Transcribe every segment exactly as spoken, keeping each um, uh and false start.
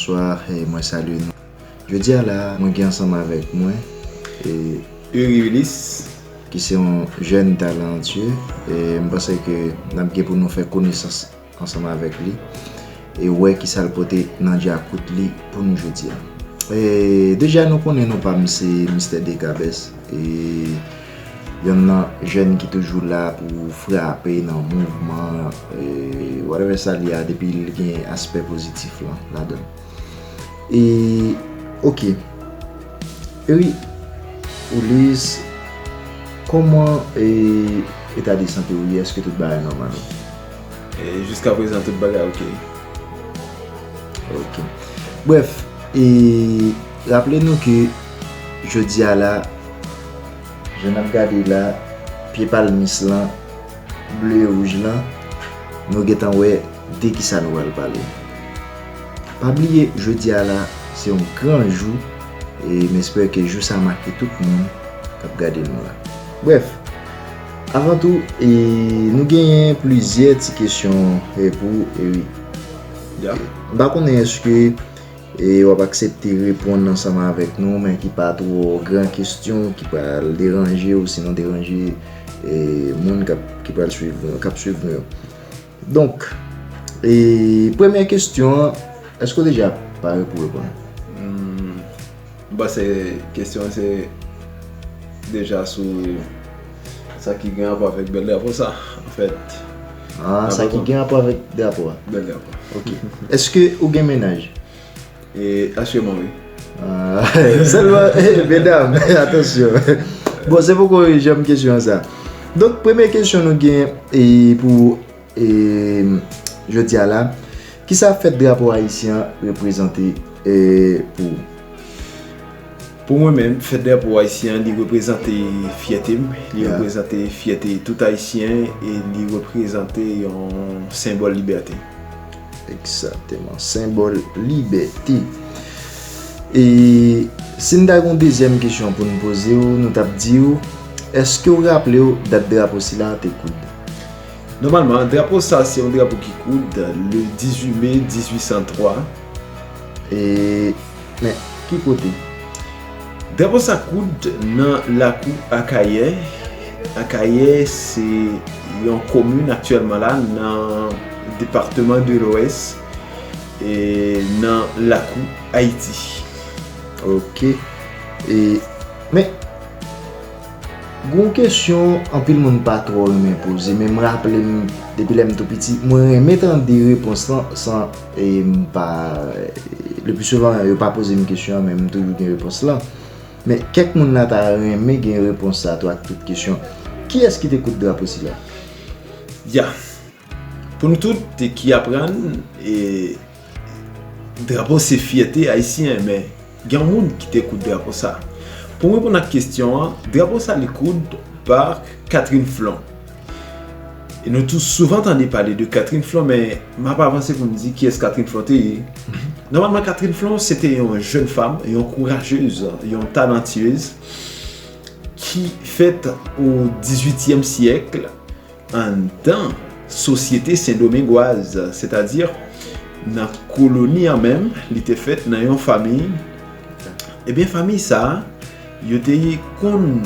Bonswa, e mwen salye nou. Jodi a la, mwen gen ansanm avèk mwen, e, Uri Ulysse, ki se yon jèn talantye, e m panse ke n ap gen pou nou fè konesans ansanm avèk li, e wè kisa l pote nan djakout li pou nou jodi a. E deja nou konnen non pa m se Mistè Dekabès, e yonn nan jèn ki toujou la pou frape nan mouvman, e whatever sa l ye a, depi l gen aspè pozitif lan ladan l. E, oke. Uri Ulysse, kòman, e, eta de sante w ye? Èske tout bagay nòmal? E, jiska prezan, tout bagay oke. Oke. Brèf, e, raple nou ke jodi a la, jan n ap gade la, pye palmis lan, ble e wouj lan, nou gentan wè de kisa nou pral pale. Pa bliye, jodi a la, se yon gran jou, e m espere ke jou sa make tout moun k ap gade nou la. Brèf, avan tou, e, nou genyen plizyè ti kesyon, e, pou ou, Uri. Ya. M pa konnen èske, e, w ap aksepte reponn ansanm avèk nou, men ki pa twò gran kesyon, ki pral deranje w, sinon deranje, e, moun k ap, ki pral swiv, k ap swiv nou yo. Donk, e, premyè kesyon an, èske w deja pare pou reponn? Hmm, m panse kesyon an se deja sou sa ki gen rapò avèk bèl drapo sa, anfèt. Ah, sa ki gen rapò avèk drapo a. Bèl drapo. Ok. Èske ou gen mennaj? E, aktyèlman, wi. Ah, sèlman, eh, medam, atansyon. Bon, se poko janm kesyon an sa. Donk, premye kesyon nou gen, e, pou, e, jodi a la, kisa fèt drapo ayisyen an reprezante, e, pou ou? Pou mwen menm, fèt drapo ayisyen an, li reprezante fyète m, li reprezante fyète tout Ayisyen, e li reprezante yon senbòl libète. Egzakteman, senbòl libète. E si n ta gen yon dezyèm kesyon pou n poze w, nou t ap di w, èske w raple w dat drapo sila a te koud? Nòmalman, drapo sa se yon drapo ki koud le dizuit me dizuit san twa. E, men, ki kote? Drapo sa koud nan lakou Akayè. Akayè se yon komin aktyèlman la nan depatman de Lwès, e nan lakou Ayiti. Ok. E, men, gon kesyon anpil moun pa twò renmen poze, men m raple m, depi lè m tou piti, mwen renmen tande repons lan san, e, m pa, le pli souvan, yo pa poze m kesyon an, men m toujou gen repons lan. Men kèk moun la ta renmen gen repons sa tou ak tout kesyon. Kiyès ki te koud drapo sila? Ya. Pou nou tout ki aprann, e, drapo se fyète ayisyen, men gen yon moun ki te koud drapo sa. Pou m reponn ak kesyon an, drapo sa li koud pa Catherine Flon. E nou tou souvan tande pale de Catherine Flon, men m ap avanse pou m di kiyès Catherine Flon te ye. Nòmalman, Catherine Flon se te yon jèn fanm, yon kourajez, yon talantyez ki fèt o dizuityèm syèk anndan sosyete sendomengwaz, sètadi nan koloni an menm, li te fèt nan yon fanmi. Ebyen, fanmi sa a, yo te konn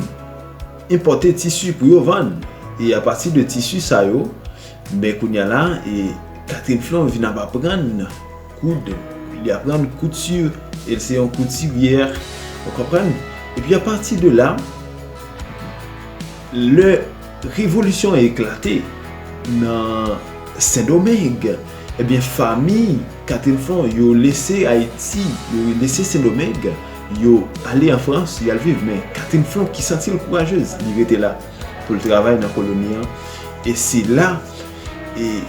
enpòte tisi pou yo vann. E apati de tisi sa yo, ben, kounye a la, e Catherine Flon vin ap aprann koud. Li aprann kouti, e l se yon koutiryè, ou konprann? Epi apati de la, lè revolisyon an eklate nan Sendomeng, ebyen, fanmi Catherine Flon, yo lese Ayiti, yo lese Sendomeng, yo ale an Frans, y al viv. Men Catherine Flon ki santi l kourajez, li rete la pou l travay nan koloni an. E se la, e,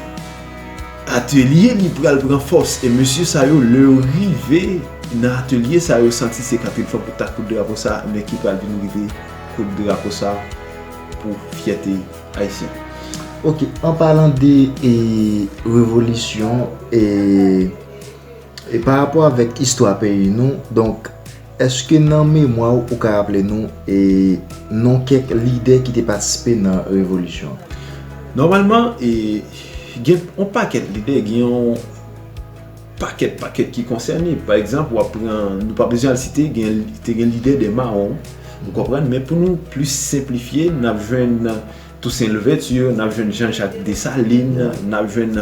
atelye li pral pran fòs. E mesye sa yo, lè yo rive nan atelye sa, yo santi se Catherine Flon pou ta koud drapo sa, men ki pral vin rive koud drapo sa pou fyète ayisyen. Ok, an palan de, e, revolisyon, e, e pa rapò avèk istwa peyi nou, donk, èske nan memwa w, ou ka raple nou, e, non kèk lidè ki te patisipe nan revolisyon an? Nòmalman, e, gen yon pakèt lidè, gen yon pakèt, pakèt ki konsène. Pa egzanp, w ap pran, nou pa bezwen al site, gen, te gen lidè dè mawon, ou konprann? Men pou nou plis senplifye, n ap jwenn Toussaint Louverture, n ap jwenn Jean-Jacques Dessalines, n ap jwenn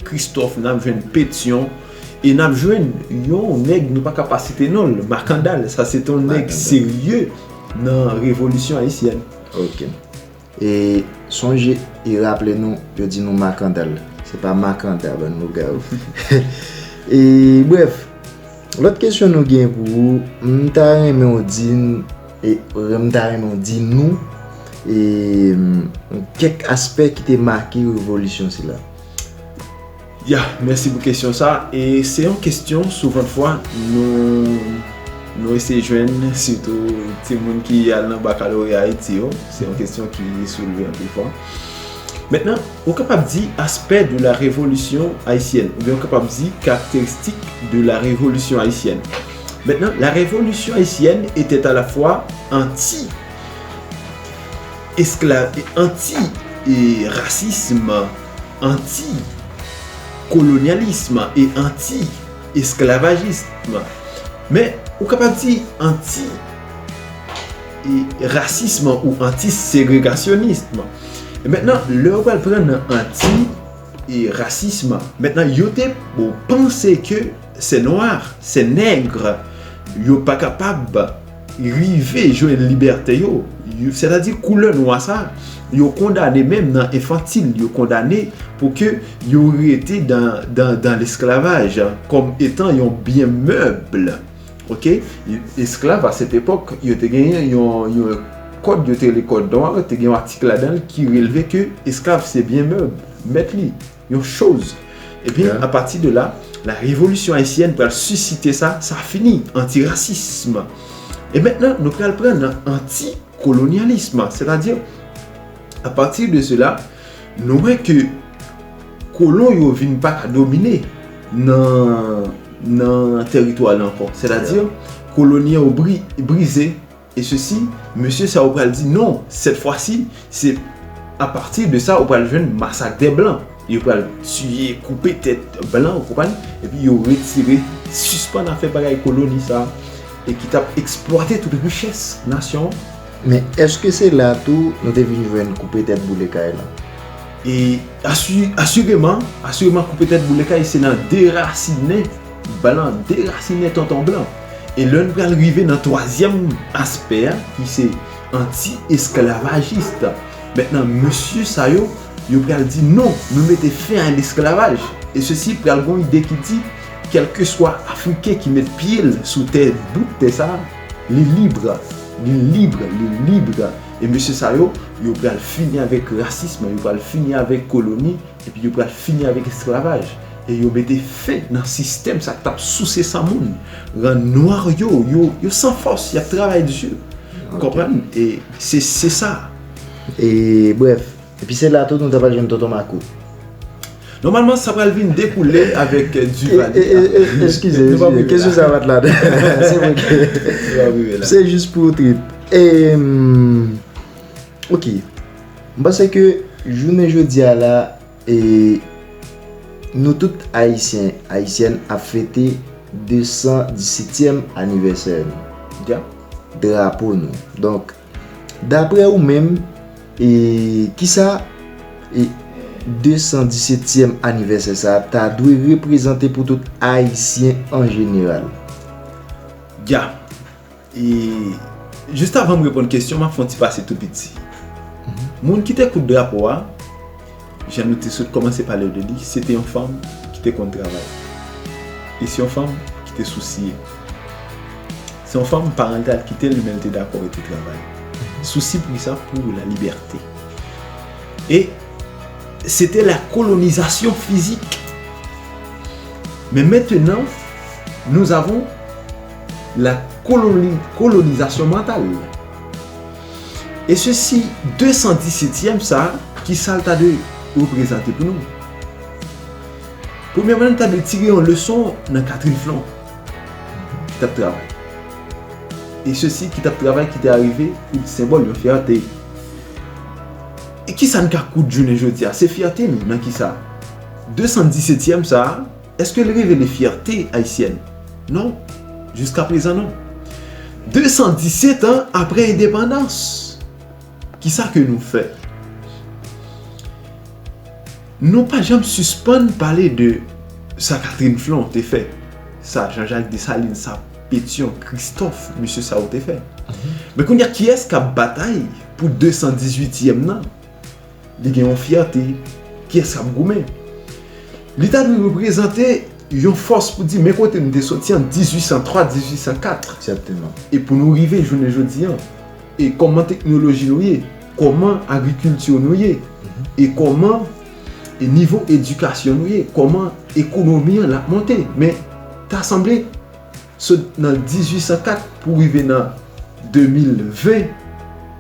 Christophe, n ap jwenn Pétion, e n ap jwenn yon nèg nou pa ka pa site non l, Makandal. Sa se te yon nèg serye nan revolisyon ayisyèn. Ok. E sonje e raple nou, yo di nou Makandal. Se pa Makanda, bann lougarou. E brèf, lòt kesyon nou gen pou ou, m ta renmen w di n, e m ta renmen w di nou, e kèk aspè ki te make revolisyon sila. Ya, mèsi pou kesyon sa. E se yon kesyon souvantfwa nou nou eseye jwenn, sitou timoun ki al nan bakaloreya Ayiti yo. Se yon kesyon ki soulve anpil fwa. Mentnan, ou kapab di aspè de la révolution haïtienne, oubyen ou kapab di caractéristiques de la révolution haïtienne. Maintenant, la révolution haïtienne était à la fois anti escla- anti e, racisme, anti colonialisme et anti esclavagisme. Men, ou kapab di anti e, rasism ou anti segregasyonism. E mentnan, lè ou pral pran nan anti e, rasism, mentnan, yo te bon, panse ke se nwa, se nèg, yo pa kapab rive jwenn libète yo. Yo- Sètadi koulè nwa sa, yo kondane menm nan enfantil, yo kondane pou ke yo rete dan, dan, dan lesklavaj kòm etan yon byen mèb. Ok? Esklav a sèt epòk, yo te genyen yon, yon kòd, yo te rele kòd nwa, te gen yon atik ladan l ki relve ke esklav se byen mèb, mèt li, yon choz. Ebyen, apati de la, la revolisyon ayisyèn pral sisite sa, sa fini, antirasism. E mentnan, nou pral pran nan antikolonyalism, sètadi, apati de sela, nou wè ke kolon yo vin pa ka domine nan, nan teritwa la ankò. Sètadi, koloni an yo bri- brize, e sesi, mesye sa yo pral di non, cette fois-ci, c'est à partir de ça, ou pral jwenn masak dè blan. Yo pral tiye, koupe tèt blan, ou konprann? Epi yo retire, sispann ap fè bagay koloni sa, e ki t ap eksplwate tout richès nasyon an. Men èske se la tou nou te vin jwenn koupe tèt boule kay lan? E asi- asireman, asireman koupe tèt boule kay se nan derasinen blan, derasinen tonton blan. E lè n pral rive nan twazyèm aspè a, ki se anti-esklavajis. Mentnan, mesye sa yo, yo pral di non, nou mete fen a lesklavaj. E sesi pral gon ide ki di, kèlkeswa Afriken ki met pye l sou tè, bout tè sa, li lib, li lib, li lib. E mesye sa yo, yo pral fini avèk rasism, yo pral fini avèk koloni, epi yo pral fini avèk esklavaj. E yo mete fen nan sistèm sa k t ap souse san moun, rann nwa yo, yo, yo san fòs, y ap travay di. Konprann? E se se sa. E brèf, epi se la tou nou ta pral jwenn Tonton Makou. Nòmalman, sa pral vin dekoule avèk Duvalier. Eskize, kesyon sa pa t la. Se vre ke se jis pou trip. E, ok. M panse ke jounen jodi a la, e, nou tout Ayisyen, Ayisyèn ap fete de san disetyèm anivèsè nou. Drapo nou. Donk, daprè ou menm, e, kisa e de san disetyèm anivèsè sa a ta dwe reprezante pou tout Ayisyen an jeneral? Ya. E jis avan m reponn kesyon, m ap fè yon ti pase tou piti. Moun ki te koud drapo a, jan nou te sot kòmanse pale de li, se te yon fanm ki te konn travay. E se yon fanm ki te sousye. Se yon fanm, paran l te al kite l, men l te dakò rete travay. Sousi pou kisa? Pou la libète. E se te la kolonizasyon fizik. Men mentnan, nous avons la koloni- kolonizasyon mantal. E sesi, de san disetyèm sa, kisa l ta dwe reprezante pou nou? Premyèman, nou ta dwe tire yon leson nan Catherine Flon, ki t ap travay. E sesi, ki t ap travay, ki te arive, koud senbòl, yon fyète. E kisa n ka koud jounen jodi a? Se fyète nou nan kisa? De san disetyèm sa, Èske l revele fyète ayisyèn? Non. Jiskaprezan, non. Desan disèt an apre endepandans, kisa ke nou fè? Nou pa janm sispann pale de sa Catherine Flon te fè, sa Jean-Jacques Dessalines, sa Pétion, Christophe, mesye sa yo te fè. Men kounye a, kiyès k ap batay pou desan dizuityèm nan? Li gen yon fyète, kiyès k ap goumen? Li ta dwe reprezante yon fòs pou di, men kote nou te soti an dizuit san twa, dizuit san kat. Egzakteman. E pou nou rive jounen jodi an, e kòman teknoloji nou ye, kòman agrikilti nou ye, e kòman e nivo edikasyon nou ye, kòman ekonomi an l ap monte. Men ta sanble sot nan dizuit san kat pou rive nan de mil ven,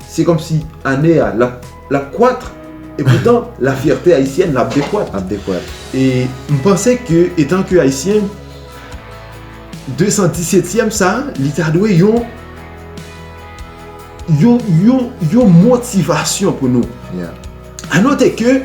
se kòmsi ane a l ap, l ap kwat, e poutan lafyète ayisyèn l ap dekwat. Ap dekwat. E m panse ke etan ke ayisyen, desan disètyèm sa a, li ta dwe yon, yon, yon, yon motivasyon pou nou. Yeah. À noter que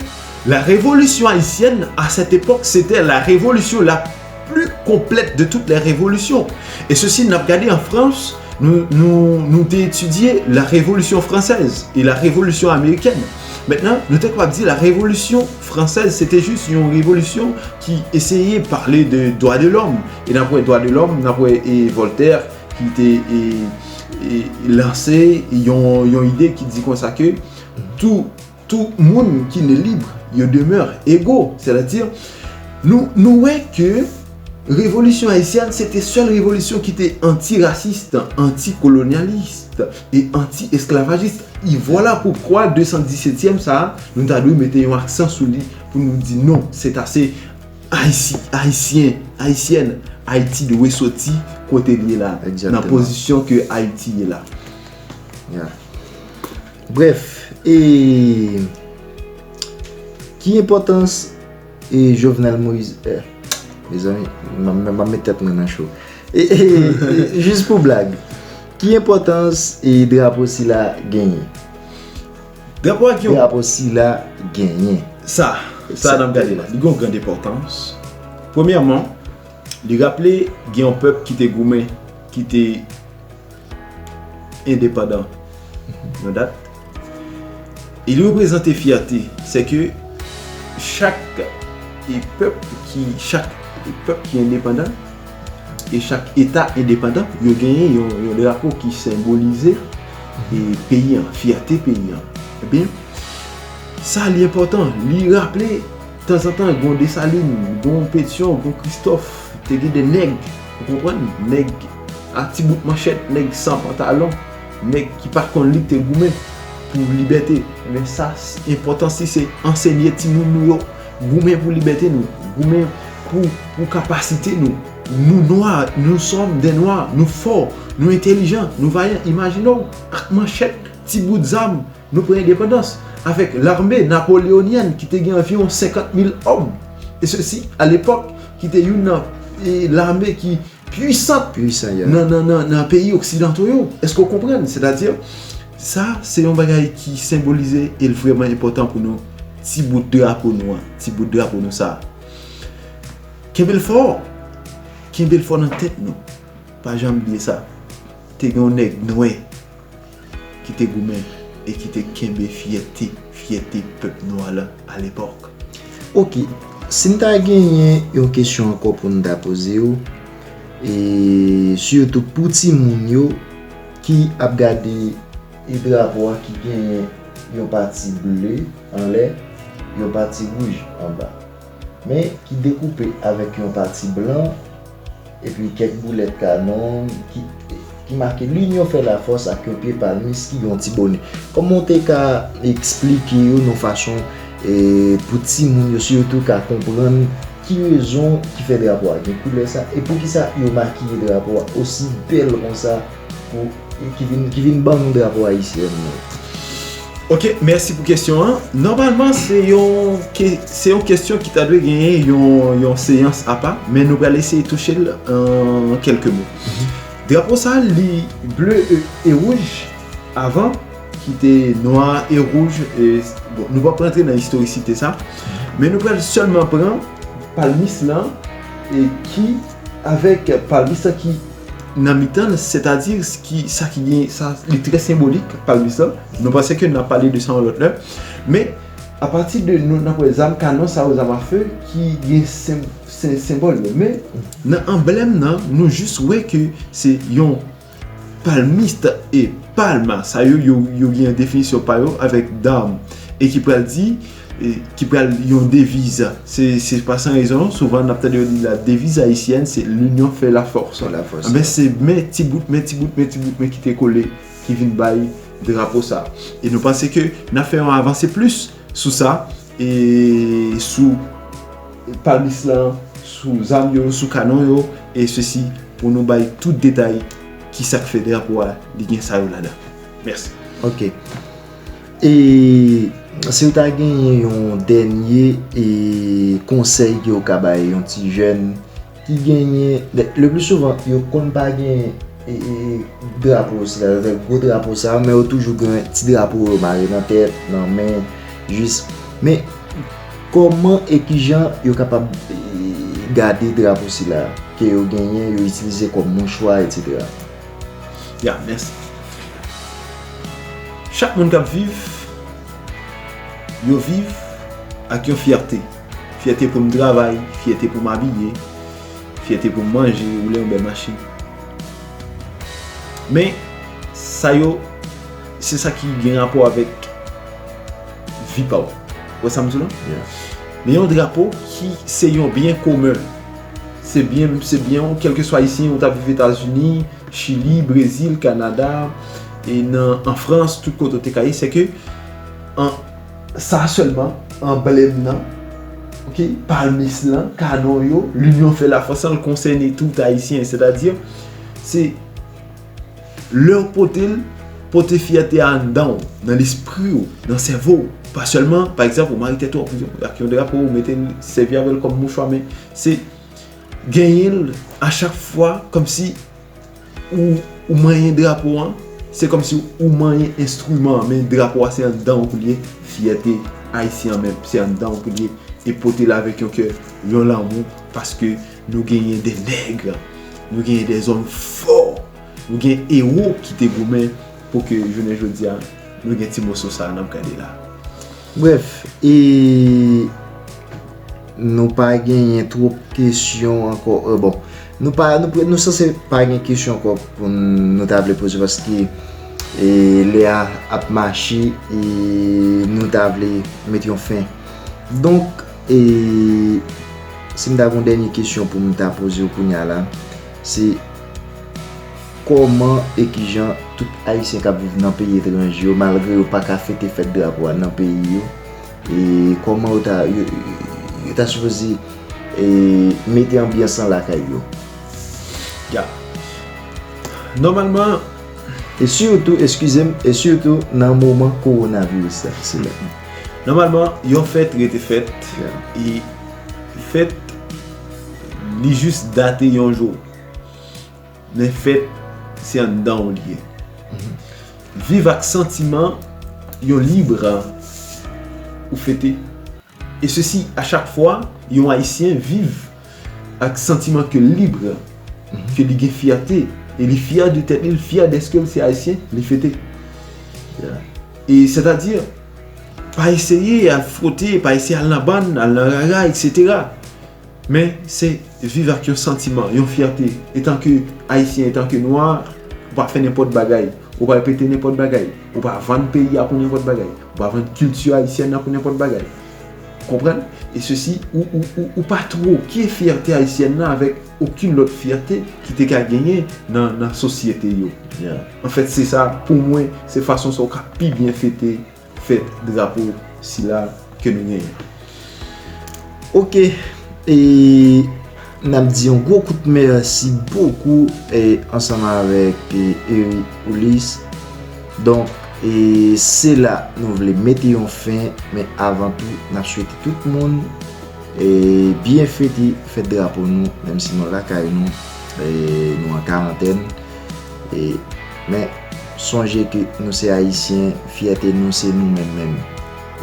la révolution haïtienne, à cette époque, c'était la révolution la plus complète de toutes les révolutions. Et ceci, n ap gade an Frans, nou, nou, nou te etidye la Révolution française et la Révolution américaine. Mentnan, nou te kapab di la Révolution française, se te jis yon revolisyon ki eseye pale de dwa de lòm. E n ap wè dwa de lòm, n ap wè, e, Voltaire ki te, e, e, lanse yon, yon ide ki di konsa ke tout, tout moun ki ne libre, yo demeure égaux. Sètadi, nou, nou wè ke revolisyon ayisyèn, se te sèl revolisyon ki te antirasis, antikolonyalis e anti-esklavajis. E vwala poukwa desan disètyèm sa a, nou ta dwe mete yon aksan sou li pou nou di non, se ase. Ayiti, Ayisyen, Ayisyèn, Ayiti dwe soti kote l ye la, nan Egzakteman. Pozisyon ke Ayiti ye la. Yeah. Brèf, e ki enpòtans e Jovenel Moïse, eh, mezanmi, m ap, m ap met tèt mwen nan cho. E, e, e, jis pou blag, ki enpòtans e drapo sila genyen? Drapo a gen yon Drapo sila genyen. Sa, sa n ap gade la, li gen yon grand enpòtans. Premyèman, li raple gen yon pèp ki te goumen, ki te endepandan yon dat. E li reprezante fyète, se ke chak e pèp ki, chak pèp ki endepandan, e chak eta endepandan, yo genyen yon, yon drapo ki senbolize, e, peyi an, fyète peyi an. Ebyen, sa li enpòtan, li raple, tanzantan, gen yon Desalin, gen yon Petyon, gen yon Kristòf, te gen de nèg, ou konprann? Nèg a ti bout manchèt, nèg san pantalon, nèg ki pa t konn li k te goumen pou libète. Men sa, enpòtans li se ansenye timoun nou yo, goumen pou libète nou, goumen pou, pou kapasite nou. Nou nwa, nous sommes des noirs, nou fò, nou entèlijan, nou vayan. Imajine w, ak manchèt, ti bout zam, nou pran endepandans. Avèk lame napoleonyèn ki te gen anviwon senkant mil òm. E sesi, a lepòk, ki te youn nan, e, lame ki pwisan Pwisan, yeah. nan, nan, nan, nan peyi oksidanto yo. Èske w konprann? Sètadi, sa, se yon bagay ki senbolize e l vrèman enpòtan pou nou. Ti bout drapo nou an, ti bout drapo nou sa a. Kenbe l fò, kenbe l fò nan tèt nou. Pa janm bliye sa. Te gen yon nèg nwè ki te goumen e ki te kenbe fyète, fyète pèp nwa la a lepòk. Ok, si n ta genyen yon kesyon ankò pou n ta poze w, e sitou pou timoun yo ki ap gade e drapo a ki genyen yon pati ble anlè, yon pati wouj anba, men ki dekoupe avèk yon pati blan, epi kèk boulèt kanon ki, ki make L'union fait la force ak yon pye palmis ki gen yon ti bonè. Kòman w te ka eksplike yo nan fason, e, pou timoun yo sitou ka konprann ki rezon ki fè drapo a gen koulè sa, e poukisa yo makiye drapo a osi bèl konsa pou, ki vin, ki vin ban nou drapo ayisyèn nan? Ok, mèsi pou kesyon an. Nòmalman, se yon ke-, se yon kesyon ki ta dwe genyen yon, yon seyans apa, men nou pral eseye touche l an kèlke mo. Drapo sa, li ble e, e wouj avan, ki te nwa e wouj. E, bon, nou p ap rantre nan istorisite sa, men nou pral sèlman pran palmis lan, e ki avèk palmis lan ki nan mitan l, sètadi ki, sa ki gen, sa, li trè senbolik, palmis lan. Nou panse ke n ap pale de sa yon lòt lè. Men, apati de nou, n ap wè zam kanon sa yo, zam a fe, ki gen sen- sen- senbòl yo. Men, nan anblèm nan, nou jis wè ke se yon palmiste e palma, sa yo, yo, yo gen yon definisyon pa yo avèk dam, e ki pral di, e ki pral yon deviz. Se, se pa san rezon, souvan n ap tande yo di la devise haïtienne, c'est l'union fait la force. Fait la force. Enben, se men ti bout, men ti bout, men ti bout, men ki te kole, ki vin bay drapo sa. E nou panse ke n ap fè yon avanse plis sou sa, e sou palmis lan, sou zam yo, sou kanon yo, e sesi pou nou bay tout detay ki sa k fè drapo a, li gen sa yo ladan. Mèsi. Ok. E si w ta genyen yon dènye e konsèy ke w ka bay yon ti jèn ki genyen, le pli souvan, yo konn pa gen e, e, drapo sila, gwo drapo sa, men yo toujou gen ti drapo yo mare nan tèt, nan men, jis. Men, kòman e kijan yo kapab e, gade drapo sila ke yo genyen, yo itilize kòm mouchwa, etsetera? Ya, mèsi. Chak moun k ap viv, yo viv ak yon fyète. Fyète pou m travay, fyète pou m abiye, fyète pou m manje, woule yon bèl machin. Men, sa yo, se sa ki gen rapò avèk vi pa w. Ou wè sa m di w la? Yeah. Men yon drapo ki se yon byen komen. Se byen, se byen w, kèlkeswa isit, ou ta viv Etazini, Chili, Brezil, Kanada, e nan, an Frans, tout kote w te ka ye, se ke an, sa sèlman, anblèm nan, ok, palmis lan, kanon yo, l'union fait la force, sa l konsène tout Ayisyen, sètadi, se lè w pote l, pote fyète a anndan w, nan lespri w, nan sèvo w, pa sèlman, pa egzanp, ou mare tèt ou ak yon drapo, ou mete l, sèvi avè l kòm mouchwa, men se genyen l a chak fwa, kòmsi ou, ou manyen drapo an, se kòmsi ou manyen enstriman an, men drapo a se anndan w pou l ye, fyète ayisyen an menm, se anndan w pou l ye, e pote l avèk yon kè, yon lanmou, paske nou genyen de nèg, nou genyen de zòm fò, nou gen ewo ki te goumen pou ke jounen jodi a, nou gen ti moso sa a n ap gade la. Brèf, e nou pa genyen twòp kesyon ankò. E, bon, nou pa, nou, nou sanse pa gen kesyon ankò pou n, nou ta vle poze, paske e, lè a ap mache, e nou ta vle met yon fen. Donk, e, si m ta gen yon dènye kesyon pou m ta poze w kounye a la, se kòman e kijan tout Ayisyen k ap viv nan peyi etranje yo, malgre yo pa ka fete fèt drapo a nan peyi yo, e kòman yo ta, yo, yo ta sipoze e, mete anbyans lan lakay yo? Ya. Nòmalman, e sitou, eskize m, e sitou nan moman kowonaviris la, se la. Nòmalman, yon fèt rete fèt, yeah, e fèt, li jis date yon jou. Men fèt, se anndan w li ye. Mhm. Viv ak santiman yon libra ou fete. E sesi a chak fwa yon Ayisyen viv ak santiman ke l lib, mhm, ke li gen fyète, e li fyè de tèt li, li fyè dèske l se Ayisyen, li fete. Yeah. E sètadi, pa eseye al fwote, pa eseye al nan bann, al nan rara, etsetera. Men se viv ak yon santiman, yon fyète. Etanke Ayisyen, etanke Nwa, ou pa fè nenpòt bagay. Ou pa repete nenpòt bagay. Ou pa vann peyi a pou nenpòt bagay. Ou pa vann kilti ayisyèn nan pou nenpòt bagay. Konprann? E sesi, ou, ou, ou, ou pa twoke fyète ayisyèn nan avèk okenn lòt fyète ki te ka genyen nan, nan sosyete yo. Yeah. Anfèt, se sa, pou mwen, se fason sa ou ka pi byen fete fèt drapo sila ke nou genyen. Ok, e n ap di yon gwo kout mèsi bokou, e ansanm avèk, e, Eric Ulysse. Donk, e se la nou vle mete yon fen, men avan tou, n ap swete tout moun e byen fete fèt drapo nou, menm si nou lakay nou, e nou an karantèn. E, men, sonje ke nou se Ayisyen, fyète nou se nou menm menm.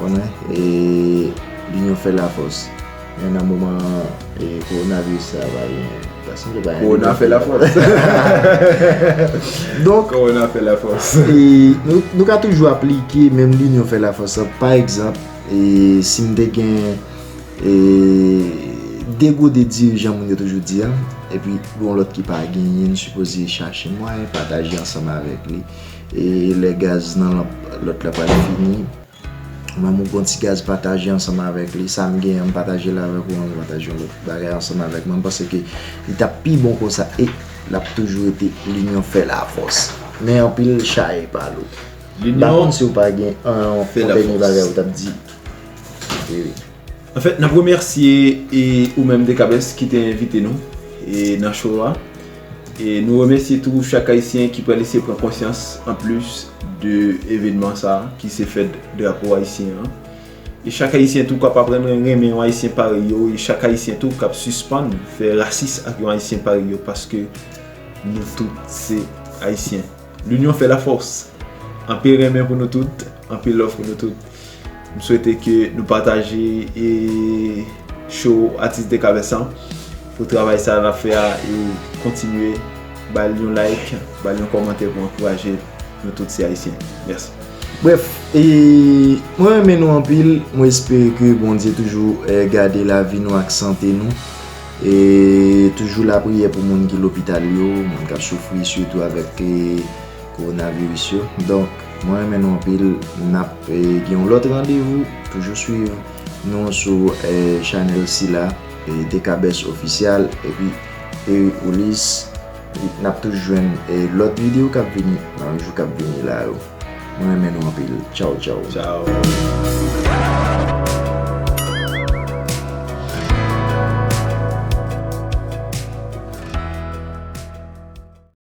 Konnen, e, linyon fè lafòs. Men nan moman e kowonaviris sa pa gen, pa sanble pa gen Kowona fè lafòs. Donk, Kowona fè lafòs. E nou, nou ka toujou aplike menm linyon fè lafòs la. Pa egzanp, e si m te gen e de gode dirijan moun yo toujou di a, epi gon lòt ki pa genyen, n sipoze chache mwayen pataje ansanm avèk li. E lè gaz nan lanp lòt la pral fini, mwen m gon ti gaz pataje ansanm avèk li, sa m genyen m pataje l avèk ou, mwen m pataje yon lòt bagay ansanm avèk mwen, m panse ke li t ap pi bon konsa e l ap toujou rete linyon fè lafòs. Men anpil chaye pa lou. M pa konn si w pa gen yon dènye bagay ou t ap di. Anfèt, n ap remèsye e ou menm Dekabès ki te envite nou e nan show a. E nou remèsye tou chak Ayisyen ki pral eseye pran konsyans anplis de evènman sa a ki se fèt drapo ayisyen an. E chak Ayisyen tou k ap aprann renmen yon Ayisyen parèy yo, e chak Ayisyen tou k ap sispann fè rasis ak yon Ayisyen parèy yo, paske nou tout se Ayisyen. Linyon fè lafòs. Anpil renmen pou nou tout, anpil love pou nou tout. M swete ke nou pataje e show atis Dekabès lan pou travay sa n ap fè a e kontinye ba l yon like, ba l yon kòmantè pou ankouraje nou tout se Ayisyen. Mèsi. Brèf, e mwen renmen nou anpil, mwen espere ke Bondye toujou e gade lavi nou ak sante nou. E toujou lapriyè pou moun ki lopital yo, moun k ap soufri sitou avèk e kowonaviris yo. Donk, mwen renmen nou anpil. N ap e, gen yon lòt randevou. Toujou swiv nou sou e, chanèl sila, e, Dekabès Ofisyal, epi Eric Willis. N ap toujou jwenn e, lòt videyo k ap vini nan jou k ap vini la yo. Mwen renmen nou anpil. Tchaw, tchaw. Tchaw.